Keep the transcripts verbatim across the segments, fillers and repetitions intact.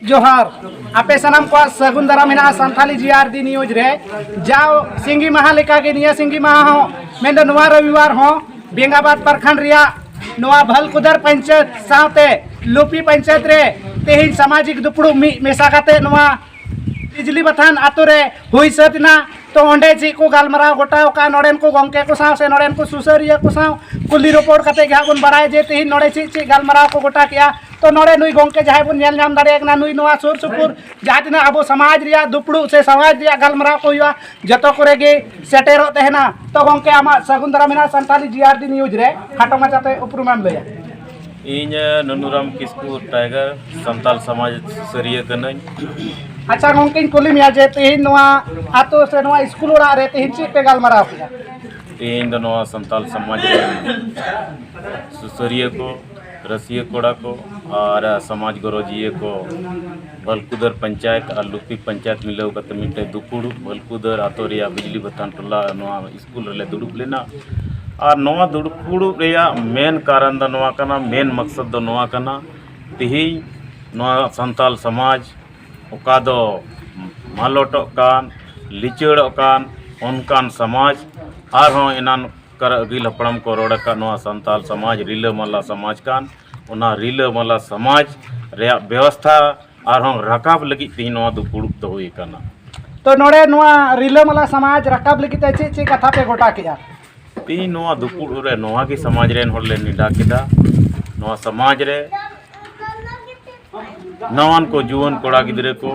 ᱡᱚᱦᱟᱨ᱾ ᱟᱯᱮ ᱥᱟᱱᱟᱢ ᱠᱚᱣᱟᱜ ᱥᱟᱹᱜᱩᱱ ᱫᱟᱨᱟᱢ ᱢᱮᱱᱟᱜᱼᱟ ᱥᱟᱱᱛᱷᱟᱞᱤ ᱡᱤ ᱟᱨ ᱰᱤ ᱱᱤᱭᱩᱡᱽ ᱨᱮ᱾ ᱡᱟᱣ ᱥᱤᱸᱜᱤ ᱢᱟᱦᱟ ᱞᱮᱠᱟᱜᱮ ᱱᱤᱭᱟᱹ ᱥᱤᱸᱜᱤ ᱢᱟᱦᱟ ᱦᱚᱸ, ᱢᱮᱱᱫᱚ ᱱᱚᱣᱟ ᱨᱚᱵᱤᱵᱟᱨ ᱦᱚᱸ, ᱵᱮᱝᱜᱟᱵᱟᱫ ᱯᱨᱟᱠᱷᱚᱸᱰ ᱨᱮᱭᱟᱜ ᱱᱚᱣᱟ ᱵᱷᱟᱞᱠᱩᱫᱟᱨ ᱯᱚᱧᱪᱟᱭᱮᱛ ᱥᱟᱶᱛᱮ ᱞᱩᱯᱤ ᱯᱚᱧᱪᱟᱭᱮᱛ ᱨᱮ ᱛᱮᱦᱮᱧ ᱥᱟᱢᱟᱡᱤᱠ ᱫᱩᱯᱲᱩᱵ ᱢᱤᱫ ᱢᱮᱥᱟ ᱠᱟᱛᱮ ᱱᱚᱣᱟ ᱵᱤᱡᱽᱞᱤ ᱵᱟᱛᱷᱟᱱ ᱟᱛᱳ ᱨᱮ ᱦᱩᱭ ᱥᱟᱹᱛ ᱮᱱᱟ᱾ ᱛᱚ ᱚᱸᱰᱮ ᱪᱮᱫ ᱠᱚ ᱜᱟᱞᱢᱟᱨᱟᱣ ᱜᱚᱴᱟᱣ ᱟᱠᱟᱫ ᱱᱚᱰᱮᱱ ᱠᱚ ᱜᱚᱢᱠᱮ ᱠᱚ ᱥᱟᱶ ᱥᱮ ᱱᱚᱰᱮᱱ ᱠᱚ ᱥᱩᱥᱟᱹᱨᱤᱭᱟᱹ ᱠᱚ ᱥᱟᱶ ᱠᱩᱞᱤ ᱨᱚᱯᱚᱲ ᱠᱟᱛᱮ ᱜᱮ ᱦᱟᱸᱜ ᱵᱚᱱ ᱵᱟᱲᱟᱭᱟ ᱡᱮ ᱛᱮᱦᱮᱧ ᱱᱚᱰᱮ ᱪᱮᱫ ᱪᱮᱫ ᱜᱟᱞᱢᱟᱨᱟᱣ ᱠᱚ ᱜᱚᱴᱟ ᱠᱮᱜᱼᱟ᱾ ᱛᱚ ᱱᱚᱰᱮ ᱱᱩᱭ ᱜᱚᱢᱠᱮ ᱡᱟᱦᱟᱸᱭ ᱵᱚᱱ ᱧᱮᱞ ᱧᱟᱢ ᱫᱟᱲᱮᱭᱟᱜ ᱠᱟᱱᱟ, ᱱᱩᱭ ᱱᱚᱣᱟ ᱥᱩᱨ ᱥᱩᱯᱩᱨ ᱡᱟᱦᱟᱸ ᱛᱤᱱᱟᱹᱜ ᱟᱵᱚ ᱥᱚᱢᱟᱡᱽ ᱨᱮᱭᱟᱜ ᱫᱩᱯᱲᱩᱵ ᱥᱮ ᱥᱚᱢᱟᱡᱽ ᱨᱮᱭᱟᱜ ᱜᱟᱞᱢᱟᱨᱟᱣ ᱠᱚ ᱦᱩᱭᱩᱜᱼᱟ, ᱡᱚᱛᱚ ᱠᱚᱨᱮ ᱜᱮ ᱥᱮᱴᱮᱨᱚᱜ ᱛᱟᱦᱮᱱᱟ᱾ ᱛᱚ ᱜᱚᱢᱠᱮ, ᱟᱢᱟᱜ ᱥᱟᱹᱜᱩᱱ ᱫᱟᱨᱟᱢ ᱢᱮᱱᱟᱜᱼᱟ ᱥᱟᱱᱛᱟᱞᱤ ᱡᱤ ᱟᱨ ᱰᱤ ᱱᱤᱭᱩᱡᱽ ᱨᱮ, ᱠᱷᱟᱴᱚ ᱢᱟᱪᱷᱟᱛᱮ ᱩᱯᱨᱩᱢᱮᱢ ᱞᱟᱹᱭᱟ? ᱤᱧ ᱱᱩᱱᱩᱨᱟᱢ ᱠᱤᱥᱠᱩ ᱴᱟᱭᱜᱟᱨ, ᱥᱟᱱᱛᱟᱞ ᱥᱚᱢᱟᱡᱽ ᱥᱩᱥᱟᱹᱨᱤᱭᱟᱹ ᱠᱟᱹᱱᱟᱹᱧ᱾ ᱟᱪᱪᱷᱟ ᱜᱚᱢᱠᱮᱧ ᱠᱩᱞᱤ ᱢᱮᱭᱟ ᱡᱮ ᱛᱮᱦᱮᱧ ᱱᱚᱣᱟ ᱟᱛᱳ ᱥᱮ ᱱᱚᱣᱟ ᱥᱠᱩᱞ ᱚᱲᱟᱜ ᱨᱮ ᱛᱮᱦᱮᱧ ᱪᱮᱫ ᱯᱮ ᱜᱟᱞᱢᱟᱨᱟᱣ ᱠᱮᱫᱟ? ᱛᱮᱦᱮᱧ ᱫᱚ ᱱᱚᱣᱟ ᱥᱟᱱᱛᱟᱞ ᱥᱚᱢᱟᱡᱽ ᱨᱮᱱ ᱥᱩᱥᱟᱹᱨᱤᱭᱟᱹ ᱠᱚ, ᱨᱟᱹᱥᱤᱭᱟᱹ ᱠᱚᱲᱟ ᱠᱚ ᱟᱨ ᱥᱚᱢᱟᱡᱽ ᱜᱚᱨᱚᱡᱤᱭᱟᱹ ᱠᱚ ᱵᱷᱟᱞᱠᱩᱫᱟᱨ ᱯᱚᱧᱪᱟᱭᱮᱛ ᱟᱨ ᱞᱩᱯᱤ ᱯᱚᱧᱪᱟᱭᱮᱛ ᱢᱤᱞᱟᱹᱣ ᱠᱟᱛᱮ ᱢᱤᱫᱴᱮᱱ ᱫᱩᱯᱩᱲᱩᱵ ᱵᱷᱟᱞᱠᱩᱫᱟᱨ ᱟᱛᱳ ᱨᱮᱭᱟᱜ ᱵᱤᱡᱽᱞᱤ ᱵᱟᱛᱷᱟᱱ ᱴᱚᱞᱟ ᱱᱚᱣᱟ ᱥᱠᱩᱞ ᱨᱮᱞᱮ ᱫᱩᱲᱩᱵ ᱞᱮᱱᱟ᱾ ᱟᱨ ᱱᱚᱣᱟ ᱫᱩᱲᱩᱵ ᱫᱩᱯᱩᱲᱩᱵ ᱨᱮᱭᱟᱜ ᱢᱮᱱ ᱠᱟᱨᱚᱱ ᱫᱚ ᱱᱚᱣᱟ ᱠᱟᱱᱟ, ᱢᱮᱱ ᱢᱚᱠᱥᱚᱫ ᱫᱚ ᱱᱚᱣᱟ ᱠᱟᱱᱟ, ᱛᱮᱦᱮᱧ ᱱᱚᱣᱟ ᱥᱟᱱᱛᱟᱞ ᱥᱚᱢᱟᱡᱽ ᱚᱠᱟ ᱫᱚ ᱢᱟᱞᱚᱴᱚᱜ ᱠᱟᱱ, ᱞᱤᱪᱟᱹᱲᱚᱜ ᱠᱟᱱ, ᱚᱱᱠᱟᱱ ᱥᱚᱢᱟᱡᱽ ᱟᱨᱦᱚᱸ ᱮᱱᱟᱱ ᱠᱟᱨ ᱟᱹᱜᱤᱞ ᱦᱟᱯᱲᱟᱢ ᱠᱚ ᱨᱚᱲ ᱟᱠᱟᱫ ᱱᱚᱣᱟ ᱥᱟᱱᱛᱟᱞ ᱥᱚᱢᱟᱡᱽ ᱨᱤᱞᱟᱹᱢᱟᱞᱟ ᱥᱚᱢᱟᱡᱽ ᱠᱟᱱ, ᱚᱱᱟ ᱨᱤᱞᱟᱹᱢᱟᱞᱟ ᱥᱚᱢᱟᱡᱽ ᱨᱮᱭᱟᱜ ᱵᱮᱵᱚᱥᱛᱷᱟ ᱟᱨᱦᱚᱸ ᱨᱟᱠᱟᱵ ᱞᱟᱹᱜᱤᱫ ᱛᱮᱦᱮᱧ ᱱᱚᱣᱟ ᱫᱩᱯᱩᱲᱩᱵ ᱫᱚ ᱦᱩᱭ ᱟᱠᱟᱱᱟ᱾ ᱛᱚ ᱱᱚᱰᱮ ᱱᱚᱣᱟ ᱨᱤᱞᱟᱹᱢᱟᱞᱟ ᱥᱚᱢᱟᱡᱽ ᱨᱟᱠᱟᱵ ᱞᱟᱹᱜᱤᱫ ᱛᱮ ᱪᱮᱫ ᱪᱮᱫ ᱠᱟᱛᱷᱟ ᱯᱮ ᱜᱚᱴᱟ ᱠᱮᱜᱼᱟ? ᱛᱮᱦᱮᱧ ᱱᱚᱣᱟ ᱫᱩᱯᱩᱲᱩᱵ ᱨᱮ ᱱᱚᱣᱟ ᱜᱮ ᱥᱚᱢᱟᱡᱽ ᱨᱮᱱ ᱦᱚᱲ ᱞᱮ ᱱᱮᱰᱟ ᱠᱮᱫᱟ᱾ ᱱᱚᱣᱟ ᱥᱚᱢᱟᱡᱽ ᱨᱮ ᱱᱟᱣᱟᱱ ᱠᱚ ᱡᱩᱣᱟᱹᱱ ᱠᱚᱲᱟ ᱜᱤᱫᱽᱨᱟᱹ ᱠᱚ,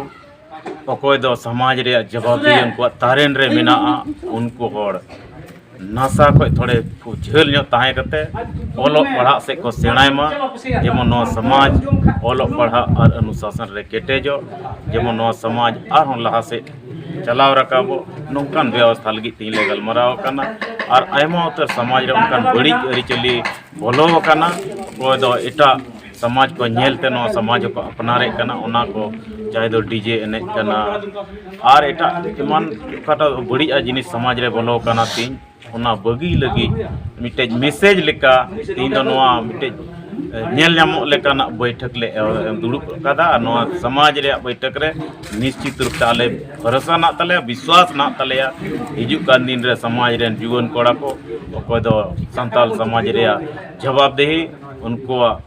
ᱚᱠᱚᱭ ᱫᱚ ᱥᱚᱢᱟᱡᱽ ᱨᱮᱭᱟᱜ ᱡᱚᱵᱟᱵᱫᱤᱦᱤ ᱩᱱᱠᱩᱣᱟᱜ ᱛᱟᱨᱮᱱ ᱨᱮ ᱢᱮᱱᱟᱜᱼᱟ, ᱩᱱᱠᱩ ᱦᱚᱲ ᱱᱟᱥᱟ ᱠᱷᱚᱱ ᱛᱷᱚᱲᱮ ᱠᱚ ᱡᱷᱟᱹᱞ ᱧᱚᱜ ᱛᱟᱦᱮᱸ ᱠᱟᱛᱮ ᱚᱞᱚᱜ ᱯᱟᱲᱦᱟᱜ ᱥᱮᱫ ᱠᱚ ᱥᱮᱬᱟᱭ ᱢᱟ, ᱡᱮᱢᱚᱱ ᱱᱚᱣᱟ ᱥᱚᱢᱟᱡᱽ ᱚᱞᱚᱜ ᱯᱟᱲᱦᱟᱜ ᱟᱨ ᱚᱱᱩᱥᱟᱥᱚᱱ ᱨᱮ ᱠᱮᱴᱮᱡᱚᱜ, ᱡᱮᱢᱚᱱ ᱱᱚᱣᱟ ᱥᱚᱢᱟᱡᱽ ᱟᱨᱦᱚᱸ ᱞᱟᱦᱟ ᱥᱮᱫ ᱪᱟᱞᱟᱣ ᱨᱟᱠᱟᱵᱚᱜ, ᱱᱚᱝᱠᱟᱱ ᱵᱮᱵᱚᱥᱛᱷᱟ ᱞᱟᱹᱜᱤᱫ ᱛᱮᱦᱮᱧ ᱞᱮ ᱜᱟᱞᱢᱟᱨᱟᱣ ᱟᱠᱟᱱᱟ᱾ ᱟᱨ ᱟᱭᱢᱟ ᱩᱛᱟᱹᱨ ᱥᱚᱢᱟᱡᱽ ᱨᱮ ᱚᱱᱠᱟᱱ ᱵᱟᱹᱲᱤᱡ ᱟᱹᱨᱤᱪᱟᱹᱞᱤ ᱵᱚᱞᱚ ᱟᱠᱟᱱᱟ, ᱚᱠᱚᱭ ᱫᱚ ᱮᱴᱟᱜ ᱥᱚᱢᱟᱡᱽ ᱠᱚ ᱧᱮᱞ ᱛᱮ ᱱᱚᱣᱟ ᱥᱚᱢᱟᱡᱽ ᱦᱚᱸᱠᱚ ᱟᱯᱱᱟᱨᱮᱫ ᱠᱟᱱᱟ, ᱚᱱᱟ ᱠᱚ ᱪᱟᱦᱮ ᱫᱚ ᱰᱤᱡᱮ ᱮᱱᱮᱡ ᱠᱟᱱᱟ ᱟᱨ ᱮᱴᱟᱜ ᱮᱢᱟᱱ ᱚᱠᱟᱴᱟᱜ ᱵᱟᱹᱲᱤᱡᱟᱜ ᱡᱤᱱᱤᱥ ᱥᱚᱢᱟᱡᱽ ᱨᱮ ᱵᱚᱞᱚ ᱟᱠᱟᱱᱟ ᱛᱤᱧ, ᱚᱱᱟ ᱵᱟᱹᱜᱤ ᱞᱟᱹᱜᱤᱫ ᱢᱤᱫᱴᱮᱡ ᱢᱮᱥᱮᱡᱽ ᱞᱮᱠᱟ ᱛᱮᱦᱮᱧ ᱫᱚ ᱱᱚᱣᱟ ᱢᱤᱫᱴᱮᱡ ᱧᱮᱞ ᱧᱟᱢᱚᱜ ᱞᱮᱠᱟᱱᱟᱜ ᱵᱳᱭᱴᱷᱟᱹᱠ ᱞᱮ ᱮ, ᱫᱩᱲᱩᱵ ᱟᱠᱟᱫᱟ᱾ ᱟᱨ ᱱᱚᱣᱟ ᱥᱚᱢᱟᱡᱽ ᱨᱮᱭᱟᱜ ᱵᱳᱭᱴᱷᱟᱹᱠ ᱨᱮ ᱱᱤᱥᱪᱤᱛ ᱨᱩᱯ ᱛᱮ ᱟᱞᱮ ᱵᱷᱚᱨᱥᱟ ᱢᱮᱱᱟᱜ ᱛᱟᱞᱮᱭᱟ, ᱵᱤᱥᱣᱟᱥ ᱢᱮᱱᱟᱜ ᱛᱟᱞᱮᱭᱟ, ᱦᱤᱡᱩᱜ ᱠᱟᱱ ᱫᱤᱱ ᱨᱮ ᱥᱚᱢᱟᱡᱽ ᱨᱮᱱ ᱡᱩᱣᱟᱹᱱ ᱠᱚᱲᱟ ᱠᱚ, ᱚᱠᱚᱭ ᱫᱚ ᱥᱟᱱᱛᱟᱲ ᱥᱚᱢᱟᱡᱽ ᱨᱮᱭᱟᱜ ᱡᱚᱵᱟᱵᱫᱮᱦᱤ, ᱩᱱᱠᱩᱣᱟᱜ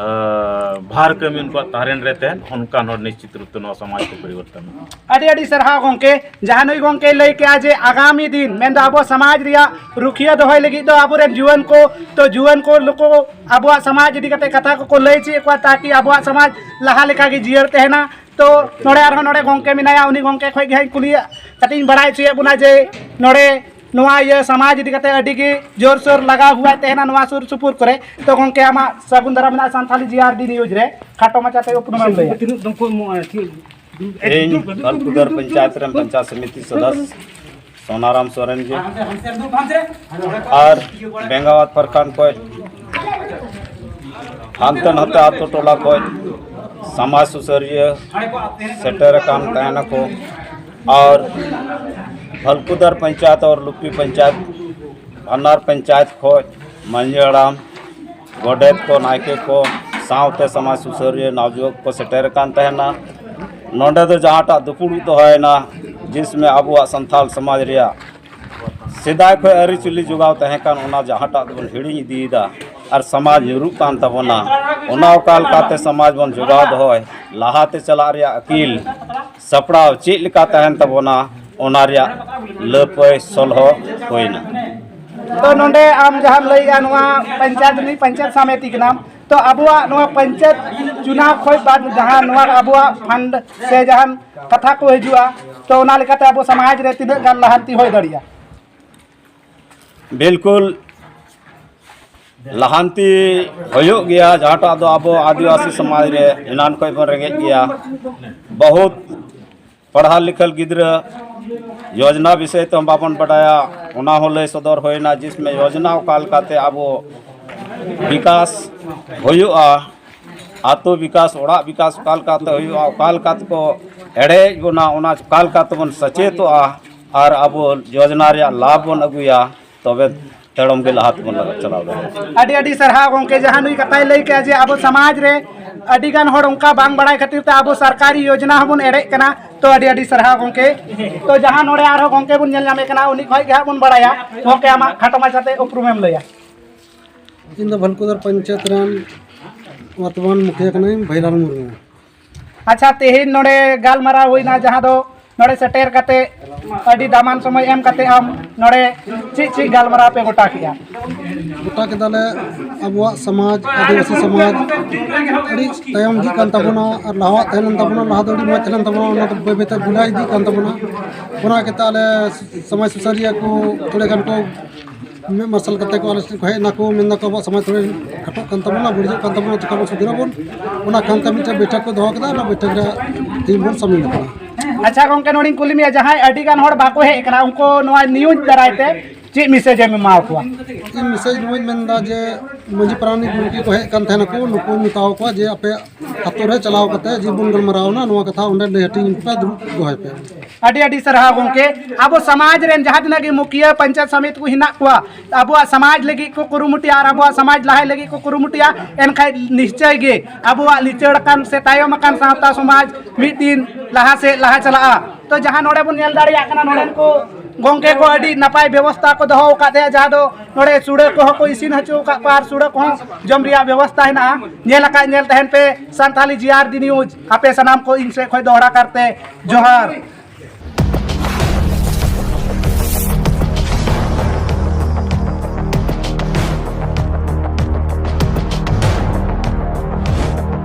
ᱟᱨ ᱵᱷᱟᱨ ᱠᱟᱹᱢᱤ ᱩᱱᱠᱩᱣᱟᱜ ᱛᱟᱨᱮᱱ ᱨᱮ ᱛᱟᱦᱮᱱ, ᱚᱱᱠᱟᱱ ᱦᱚᱲ ᱱᱤᱥᱪᱤᱛ ᱨᱩᱯ ᱛᱮ ᱱᱚᱣᱟ ᱥᱚᱢᱟᱡᱽ ᱠᱚ ᱯᱚᱨᱤᱵᱚᱨᱛᱚᱱᱟ᱾ ᱟᱹᱰᱤ ᱟᱹᱰᱤ ᱥᱟᱨᱦᱟᱣ ᱜᱚᱢᱠᱮ᱾ ᱡᱟᱦᱟᱸ ᱱᱩᱭ ᱜᱚᱢᱠᱮᱭ ᱞᱟᱹᱭ ᱠᱮᱜᱼᱟ ᱡᱮ ᱟᱜᱟᱢᱤ ᱫᱤᱱ, ᱢᱮᱱᱫᱚ ᱟᱵᱚ ᱥᱚᱢᱟᱡᱽ ᱨᱮᱭᱟᱜ ᱨᱩᱠᱷᱤᱭᱟᱹ ᱫᱚᱦᱚᱭ ᱞᱟᱹᱜᱤᱫ ᱫᱚ ᱟᱵᱚᱨᱮᱱ ᱡᱩᱣᱟᱹᱱ ᱠᱚ, ᱛᱚ ᱡᱩᱣᱟᱹᱱ ᱠᱚ ᱱᱩᱠᱩ ᱟᱵᱚᱣᱟᱜ ᱥᱚᱢᱟᱡᱽ ᱤᱫᱤ ᱠᱟᱛᱮ ᱠᱟᱛᱷᱟ ᱠᱚᱠᱚ ᱞᱟᱹᱭ ᱦᱚᱪᱚᱭᱮᱫ ᱠᱚᱣᱟ, ᱛᱟᱠᱤ ᱟᱵᱚᱣᱟᱜ ᱥᱚᱢᱟᱡᱽ ᱞᱟᱦᱟ ᱞᱮᱠᱟᱜᱮ ᱡᱤᱭᱟᱹᱲ ᱛᱟᱦᱮᱱᱟ᱾ ᱛᱚ ᱱᱚᱰᱮ ᱟᱨᱦᱚᱸ ᱱᱚᱰᱮ ᱜᱚᱢᱠᱮ ᱢᱮᱱᱟᱭᱟ, ᱩᱱᱤ ᱜᱚᱢᱠᱮ ᱠᱷᱚᱱ ᱜᱮ ᱦᱟᱸᱜ ᱤᱧ ᱠᱩᱞᱤᱭᱟ, ᱠᱟᱹᱴᱤᱡ ᱤᱧ ᱵᱟᱲᱟᱭ ᱦᱚᱪᱚᱭᱮᱫ ᱵᱚᱱᱟ ᱡᱮ ᱱᱚᱰᱮ ᱱᱚᱣᱟ ᱤᱭᱟᱹ ᱥᱚᱢᱟᱡᱽ ᱤᱫᱤ ᱠᱟᱛᱮ ᱟᱹᱰᱤ ᱜᱮ ᱡᱳᱨᱥᱳᱨ ᱞᱟᱜᱟᱣ ᱦᱩᱭᱩᱜ ᱛᱟᱦᱮᱱᱟ ᱱᱚᱣᱟ ᱥᱩᱨ ᱥᱩᱯᱩᱨ ᱠᱚᱨᱮ᱾ ᱛᱚ ᱜᱚᱢᱠᱮ, ᱟᱢᱟᱜ ᱥᱟᱹᱜᱩᱱ ᱫᱟᱨᱟᱢ ᱢᱮᱱᱟᱜᱼᱟ ᱥᱟᱱᱛᱷᱟᱞᱤ ᱡᱤ ᱟᱨ ᱰᱤ ᱱᱤᱭᱩᱡᱽ ᱨᱮ, ᱠᱷᱟᱴᱚ ᱢᱟᱪᱷᱟᱛᱮ ᱩᱯᱨᱩᱢ ᱮᱢ ᱞᱟᱹᱭᱟ᱾ ᱛᱤᱱᱟᱹᱜ ᱫᱚᱢ ᱠᱚ ᱮᱢᱚᱜᱼᱟ? ᱴᱷᱤᱠ᱾ ᱤᱧ ᱵᱷᱟᱞᱠᱩᱫᱟᱨ ᱯᱚᱧᱪᱟᱭᱮᱛ ᱨᱮᱱ ᱯᱚᱧᱪᱟᱭᱮᱛ ᱥᱚᱢᱤᱛᱤ ᱥᱚᱫᱚᱥ ᱥᱳᱱᱟᱨᱟᱢ ᱥᱚᱨᱮᱱ ᱜᱮ᱾ ᱟᱨ ᱵᱮᱝᱜᱟᱣᱟᱛ ᱯᱨᱚᱠᱷᱚᱸᱰ ᱠᱷᱚᱱ ᱦᱟᱱᱛᱮ ᱱᱟᱛᱮ ᱟᱛᱳ ᱴᱚᱞᱟ ᱠᱷᱚᱱ ᱥᱚᱢᱟᱡᱽ ᱥᱩᱥᱟᱹᱨᱤᱭᱟᱹ ᱥᱮᱴᱮᱨ ᱟᱠᱟᱱ ᱛᱟᱦᱮᱱᱟᱠᱚ᱾ ᱟᱨ ᱵᱷᱟᱞᱠᱩᱫᱟᱨ ᱯᱚᱧᱪᱟᱭᱮᱛ ᱟᱨ ᱞᱩᱯᱤ ᱯᱚᱧᱪᱟᱭᱮᱛ, ᱵᱟᱱᱟᱨ ᱯᱚᱧᱪᱟᱭᱮᱛ ᱠᱷᱚᱱ ᱢᱟᱹᱡᱷᱤ ᱦᱟᱲᱟᱢ, ᱜᱚᱰᱮᱛ ᱠᱚ, ᱱᱟᱭᱠᱮ ᱠᱚ ᱥᱟᱶᱛᱮ ᱥᱚᱢᱟᱡᱽ ᱥᱩᱥᱟᱹᱨᱤᱭᱟᱹ ᱱᱟᱣᱡᱩᱣᱟᱹᱱ ᱠᱚ ᱥᱮᱴᱮᱨ ᱟᱠᱟᱱ ᱛᱟᱦᱮᱱᱟ᱾ ᱱᱚᱰᱮ ᱫᱚ ᱡᱟᱦᱟᱸᱴᱟᱜ ᱫᱩᱯᱩᱲᱩᱵ ᱫᱚᱦᱚᱭᱮᱱᱟ, ᱡᱤᱥᱢᱮ ᱟᱵᱚᱣᱟᱜ ᱥᱟᱱᱛᱟᱲ ᱥᱚᱢᱟᱡᱽ ᱨᱮᱭᱟᱜ ᱥᱮᱫᱟᱭ ᱠᱷᱚᱱ ᱟᱹᱨᱤᱪᱟᱹᱞᱤ ᱡᱚᱜᱟᱣ ᱛᱟᱦᱮᱸ ᱠᱟᱱ, ᱚᱱᱟ ᱡᱟᱦᱟᱸᱴᱟᱜ ᱫᱚᱵᱚᱱ ᱦᱤᱲᱤᱧ ᱤᱫᱤᱭᱮᱫᱟ ᱟᱨ ᱥᱚᱢᱟᱡᱽ ᱧᱩᱨᱩᱜ ᱠᱟᱱ ᱛᱟᱵᱚᱱᱟ, ᱚᱱᱟ ᱚᱠᱟ ᱞᱮᱠᱟᱛᱮ ᱥᱚᱢᱟᱡᱽ ᱵᱚᱱ ᱡᱚᱜᱟᱣ ᱫᱚᱦᱚᱭ, ᱞᱟᱦᱟᱛᱮ ᱪᱟᱞᱟᱜ ᱨᱮᱭᱟᱜ ᱟᱹᱠᱤᱞ ᱥᱟᱯᱲᱟᱣ ᱪᱮᱫ ᱞᱮᱠᱟ ᱛᱟᱦᱮᱱ ᱛᱟᱵᱚᱱᱟ, ᱚᱱᱟ ᱨᱮᱭᱟᱜ ᱞᱟᱹᱯᱟᱹᱭ ᱥᱚᱞᱦᱚ ᱦᱩᱭᱱᱟ᱾ ᱛᱚ ᱱᱚᱰᱮ ᱟᱢ ᱡᱟᱦᱟᱸᱢ ᱞᱟᱹᱭᱮᱜᱼᱟ, ᱱᱚᱣᱟ ᱯᱚᱧᱪᱟᱭᱮᱛ ᱨᱤᱱᱤᱡ ᱯᱚᱧᱪᱟᱭᱮᱛ ᱥᱚᱢᱤᱛᱤ ᱠᱟᱱᱟᱢ, ᱛᱚ ᱟᱵᱚᱣᱟᱜ ᱱᱚᱣᱟ ᱯᱚᱧᱪᱟᱭᱮᱛ ᱪᱩᱱᱟᱣ ᱠᱷᱚᱱ ᱵᱟᱫ ᱡᱟᱦᱟᱸ ᱱᱚᱣᱟ ᱟᱵᱚᱣᱟᱜ ᱯᱷᱟᱱᱰ ᱥᱮ ᱡᱟᱦᱟᱱ ᱠᱟᱛᱷᱟ ᱠᱚ ᱦᱤᱡᱩᱜᱼᱟ, ᱛᱚ ᱚᱱᱟ ᱞᱮᱠᱟᱛᱮ ᱟᱵᱚ ᱥᱚᱢᱟᱡᱽ ᱨᱮ ᱛᱤᱱᱟᱹᱜ ᱜᱟᱱ ᱞᱟᱦᱟᱱᱛᱤ ᱦᱩᱭ ᱫᱟᱲᱮᱭᱟᱜᱼᱟ? ᱵᱤᱞᱠᱩᱞ ᱞᱟᱦᱟᱱᱛᱤ ᱦᱩᱭᱩᱜ ᱜᱮᱭᱟ, ᱡᱟᱦᱟᱸᱴᱟᱜ ᱫᱚ ᱟᱵᱚ ᱟᱹᱫᱤᱵᱟᱹᱥᱤ ᱥᱚᱢᱟᱡᱽ ᱨᱮ ᱮᱱᱟᱱ ᱠᱷᱚᱱ ᱵᱚᱱ ᱨᱮᱸᱜᱮᱡ ᱜᱮᱭᱟ᱾ ᱵᱚᱦᱩᱛ ᱯᱟᱲᱦᱟᱣ ᱞᱤᱠᱷᱟᱹᱞ ᱜᱤᱫᱽᱨᱟᱹ ᱡᱳᱡᱽᱱᱟ ᱵᱤᱥᱚᱭ ᱛᱮᱦᱚᱸ ᱵᱟᱵᱚᱱ ᱵᱟᱰᱟᱭᱟ, ᱚᱱᱟ ᱦᱚᱸ ᱞᱟᱹᱭ ᱥᱚᱫᱚᱨ ᱦᱩᱭᱱᱟ, ᱡᱤᱥᱢᱮ ᱭᱳᱡᱽᱱᱟ ᱚᱠᱟ ᱞᱮᱠᱟᱛᱮ ᱟᱵᱚ ᱵᱤᱠᱟᱥ ᱦᱩᱭᱩᱜᱼᱟ, ᱟᱛᱳ ᱵᱤᱠᱟᱥ, ᱚᱲᱟᱜ ᱵᱤᱠᱟᱥ ᱚᱠᱟ ᱞᱮᱠᱟᱛᱮ ᱦᱩᱭᱩᱜᱼᱟ, ᱚᱠᱟ ᱞᱮᱠᱟ ᱛᱮᱠᱚ ᱮᱲᱮᱭᱮᱫ ᱵᱚᱱᱟ, ᱚᱱᱟ ᱚᱠᱟ ᱞᱮᱠᱟ ᱛᱮᱵᱚᱱ ᱥᱮᱪᱮᱫᱚᱜᱼᱟ ᱟᱨ ᱟᱵᱚ ᱡᱳᱡᱽᱱᱟ ᱨᱮᱭᱟᱜ ᱞᱟᱵᱷ ᱵᱚᱱ ᱟᱹᱜᱩᱭᱟ, ᱛᱚᱵᱮ ᱛᱟᱲᱟᱢ ᱜᱮ ᱞᱟᱦᱟ ᱛᱮᱵᱚᱱ ᱪᱟᱞᱟᱣ ᱫᱟᱲᱮᱭᱟᱜᱼᱟ᱾ ᱟᱹᱰᱤ ᱟᱹᱰᱤ ᱥᱟᱨᱦᱟᱣ ᱜᱚᱢᱠᱮ, ᱡᱟᱦᱟᱸ ᱱᱩᱭ ᱠᱟᱛᱷᱟᱭ ᱞᱟᱹᱭ ᱠᱮᱜᱼᱟ ᱡᱮ ᱟᱵᱚ ᱥᱚᱢᱟᱡᱽ ᱨᱮ ᱟᱹᱰᱤ ᱜᱟᱱ ᱦᱚᱲ ᱚᱱᱠᱟ ᱵᱟᱝ ᱵᱟᱲᱟᱭ ᱠᱷᱟᱹᱛᱤᱨ ᱛᱮ ᱟᱵᱚ ᱥᱚᱨᱠᱟᱨᱤ ᱭᱳᱡᱽᱱᱟ ᱦᱚᱸᱵᱚᱱ ᱮᱲᱮᱜ ᱠᱟᱱᱟ᱾ ᱛᱚ ᱟᱹᱰᱤ ᱟᱹᱰᱤ ᱥᱟᱨᱦᱟᱣ ᱜᱚᱢᱠᱮ᱾ ᱛᱚ ᱡᱟᱦᱟᱸ ᱱᱚᱰᱮ ᱟᱨᱦᱚᱸ ᱜᱚᱢᱠᱮ ᱵᱚᱱ ᱧᱮᱞ ᱧᱟᱢᱮ ᱠᱟᱱᱟ, ᱩᱱᱤ ᱠᱷᱚᱱ ᱜᱮ ᱦᱟᱸᱜ ᱵᱚᱱ ᱵᱟᱲᱟᱭᱟ᱾ ᱜᱚᱢᱠᱮ, ᱟᱢᱟᱜ ᱠᱷᱟᱴᱚ ᱢᱟᱪᱷᱟᱛᱮ ᱩᱯᱨᱩᱢᱮᱢ ᱞᱟᱹᱭᱟ᱾ ᱤᱧ ᱫᱚ ᱵᱷᱟᱞᱠᱩᱫᱟᱨ ᱯᱚᱧᱪᱟᱭᱮᱛ ᱨᱮᱱ ᱵᱚᱨᱛᱚᱢᱟᱱ ᱢᱩᱠᱷᱤᱭᱟᱹ ᱠᱟᱹᱱᱟᱹᱧ, ᱵᱷᱟᱹᱭᱞᱟᱞ ᱢᱩᱨᱢᱩ᱾ ᱟᱪᱪᱷᱟ, ᱛᱮᱦᱮᱧ ᱱᱚᱰᱮ ᱜᱟᱞᱢᱟᱨᱟᱣ ᱦᱩᱭᱱᱟ, ᱡᱟᱦᱟᱸ ᱫᱚ ᱱᱚᱰᱮ ᱥᱮᱴᱮᱨ ᱠᱟᱛᱮ ᱟᱹᱰᱤ ᱫᱟᱢᱟᱱ ᱥᱚᱢᱚᱭ ᱮᱢ ᱠᱟᱛᱮ ᱟᱢ ᱱᱚᱰᱮ ᱪᱮᱫ ᱪᱮᱫ ᱜᱟᱞᱢᱟᱨᱟᱣ ᱯᱮ ᱜᱚᱴᱟ ᱠᱮᱜᱼᱟ? ᱜᱚᱴᱟ ᱠᱮᱫᱟᱞᱮ ᱟᱵᱚᱣᱟᱜ ᱥᱚᱢᱟᱡᱽ, ᱟᱹᱫᱤᱵᱟᱹᱥᱤ ᱥᱚᱢᱟᱡᱽ ᱟᱹᱰᱤ ᱛᱟᱭᱚᱢ ᱤᱫᱤᱜ ᱠᱟᱱ ᱛᱟᱵᱚᱱᱟ ᱟᱨ ᱞᱟᱦᱟᱣᱟᱜ ᱛᱟᱦᱮᱸ ᱞᱮᱱ ᱛᱟᱵᱚᱱᱟ, ᱞᱟᱦᱟ ᱫᱚ ᱟᱹᱰᱤ ᱢᱚᱡᱽ ᱛᱟᱦᱮᱸ ᱞᱮᱱ ᱛᱟᱵᱚᱱᱟ, ᱚᱱᱟ ᱫᱚ ᱵᱟᱹᱭ ᱵᱟᱹᱭᱛᱮ ᱵᱷᱩᱞᱟᱹᱣ ᱤᱫᱤᱜ ᱠᱟᱱ ᱛᱟᱵᱚᱱᱟ᱾ ᱚᱱᱟ ᱠᱟᱛᱮ ᱟᱞᱮ ᱥᱚᱢᱟᱡᱽ ᱥᱩᱥᱟᱹᱨᱤᱭᱟᱹ ᱠᱚ ᱛᱷᱚᱲᱮ ᱜᱟᱱ ᱠᱚ ᱢᱮᱫ ᱢᱟᱨᱥᱟᱞ ᱠᱟᱛᱮ ᱠᱚ ᱟᱞᱮ ᱥᱮᱫ ᱠᱚ ᱦᱮᱡ ᱮᱱᱟ ᱠᱚ, ᱢᱮᱱ ᱫᱟᱠᱚ ᱟᱵᱚᱣᱟᱜ ᱥᱚᱢᱟᱡᱽ ᱛᱷᱚᱲᱮ ᱠᱷᱟᱴᱚᱜ ᱠᱟᱱ ᱛᱟᱵᱚᱱᱟ, ᱵᱟᱹᱲᱤᱡᱚᱜ ᱠᱟᱱ ᱛᱟᱵᱚᱱᱟ, ᱪᱮᱠᱟ ᱵᱚᱱ ᱥᱩᱫᱷᱟᱹᱨᱟᱵᱚᱱ᱾ ᱚᱱᱟ ᱠᱷᱟᱱ ᱛᱮ ᱢᱤᱫᱴᱮᱱ ᱵᱳᱭᱴᱷᱚᱠ ᱠᱚ ᱫᱚᱦᱚ ᱠᱮᱫᱟ, ᱚᱱᱟ ᱵᱳᱭᱴᱷᱚᱠ ᱨᱮ ᱛᱮᱦᱮᱧ ᱵᱚᱱ ᱥᱟᱢᱤᱞ ᱟᱠᱟᱱᱟ᱾ ᱟᱪᱪᱷᱟ ᱜᱚᱢᱠᱮ, ᱱᱚᱰᱮᱧ ᱠᱩᱞᱤ ᱢᱮᱭᱟ, ᱡᱟᱦᱟᱸᱭ ᱟᱹᱰᱤ ᱜᱟᱱ ᱦᱚᱲ ᱵᱟᱠᱚ ᱦᱮᱡ ᱟᱠᱟᱱᱟ, ᱩᱱᱠᱩ ᱱᱚᱣᱟ ᱱᱤᱭᱩᱡᱽ ᱫᱟᱨᱟᱭ ᱛᱮ ᱪᱮᱫ ᱢᱮᱥᱮᱡᱽ ᱮᱢ ᱮᱢᱟ ᱠᱚᱣᱟ? ᱤᱧ ᱢᱮᱥᱮᱡᱽ ᱱᱚᱣᱟᱧ ᱢᱮᱱᱫᱟ ᱡᱮ ᱢᱟᱹᱡᱷᱤ ᱯᱟᱨᱟᱱᱤᱠ ᱜᱚᱢᱠᱮ ᱠᱚ ᱦᱮᱡ ᱠᱟᱱ ᱛᱟᱦᱮᱱᱟᱠᱚ, ᱱᱩᱠᱩᱧ ᱢᱮᱛᱟᱣ ᱠᱚᱣᱟ ᱡᱮ ᱟᱯᱮ ᱟᱛᱳ ᱨᱮ ᱪᱟᱞᱟᱣ ᱠᱟᱛᱮ ᱡᱮ ᱵᱚᱱ ᱜᱟᱞᱢᱟᱨᱟᱣ ᱮᱱᱟ, ᱱᱚᱣᱟ ᱠᱟᱛᱷᱟ ᱚᱸᱰᱮ ᱞᱟᱹᱭ ᱦᱟᱹᱴᱤᱧ ᱯᱮ, ᱫᱩᱲᱩᱵ ᱫᱚᱦᱚᱭ ᱯᱮ᱾ ᱟᱹᱰᱤ ᱟᱹᱰᱤ ᱥᱟᱨᱦᱟᱣ ᱜᱚᱢᱠᱮ᱾ ᱟᱵᱚ ᱥᱚᱢᱟᱡᱽ ᱨᱮᱱ ᱡᱟᱦᱟᱸ ᱛᱤᱱᱟᱹᱜ ᱜᱮ ᱢᱩᱠᱷᱤᱭᱟᱹ ᱯᱚᱧᱪᱟᱭᱮᱛ ᱥᱚᱢᱤᱛ ᱠᱚ ᱦᱮᱱᱟᱜ ᱠᱚᱣᱟ, ᱟᱵᱚᱣᱟᱜ ᱥᱚᱢᱟᱡᱽ ᱞᱟᱹᱜᱤᱫ ᱠᱚ ᱠᱩᱨᱩᱢᱩᱴᱩᱭᱟ ᱟᱨ ᱟᱵᱚᱣᱟᱜ ᱥᱚᱢᱟᱡᱽ ᱞᱟᱦᱟᱭ ᱞᱟᱹᱜᱤᱫ ᱠᱚ ᱠᱩᱨᱩᱢᱩᱴᱩᱭᱟ, ᱮᱱᱠᱷᱟᱡ ᱱᱤᱥᱪᱚᱭ ᱜᱮ ᱟᱵᱚᱣᱟᱜ ᱞᱤᱪᱟᱹᱲ ᱟᱠᱟᱱ ᱥᱮ ᱛᱟᱭᱚᱢ ᱟᱠᱟᱱ ᱥᱟᱶᱛᱟ ᱥᱚᱢᱟᱡᱽ ᱢᱤᱫ ᱫᱤᱱ ᱞᱟᱦᱟ ᱥᱮᱫ ᱞᱟᱦᱟ ᱪᱟᱞᱟᱜᱼᱟ᱾ ᱛᱚ ᱡᱟᱦᱟᱸ ᱱᱚᱰᱮ ᱵᱚᱱ ᱧᱮᱞ ᱫᱟᱲᱮᱭᱟᱜ ᱠᱟᱱᱟ, ᱱᱚᱰᱮᱱ ᱠᱚ ᱜᱚᱢᱠᱮ ᱠᱚ ᱟᱹᱰᱤ ᱱᱟᱯᱟᱭ ᱵᱮᱵᱚᱥᱛᱷᱟ ᱠᱚ ᱫᱚᱦᱚ ᱟᱠᱟᱫ ᱛᱟᱦᱮᱸᱫ, ᱡᱟᱦᱟᱸ ᱫᱚ ᱱᱚᱰᱮ ᱥᱩᱲᱟᱹ ᱠᱚᱦᱚᱸ ᱠᱚ ᱤᱥᱤᱱ ᱦᱚᱪᱚ ᱟᱠᱟᱫ ᱠᱚᱣᱟ ᱟᱨ ᱥᱩᱲᱟᱹ ᱠᱚᱦᱚᱸ ᱡᱚᱢ ᱨᱮᱭᱟᱜ ᱵᱮᱵᱚᱥᱛᱷᱟ ᱦᱮᱱᱟᱜᱼᱟ᱾ ᱧᱮᱞ ᱟᱠᱟᱫ ᱧᱮᱞ ᱛᱟᱦᱮᱱ ᱯᱮ ᱥᱟᱱᱛᱷᱟᱞᱤ ᱡᱤ ᱟᱨ ᱰᱤ ᱱᱤᱭᱩᱡᱽ᱾ ᱟᱯᱮ ᱥᱟᱱᱟᱢ ᱠᱚ ᱤᱧ ᱥᱮᱫ ᱠᱷᱚᱱ ᱫᱚᱦᱲᱟ ᱠᱟᱨᱛᱮ ᱡᱚᱦᱟᱨ᱾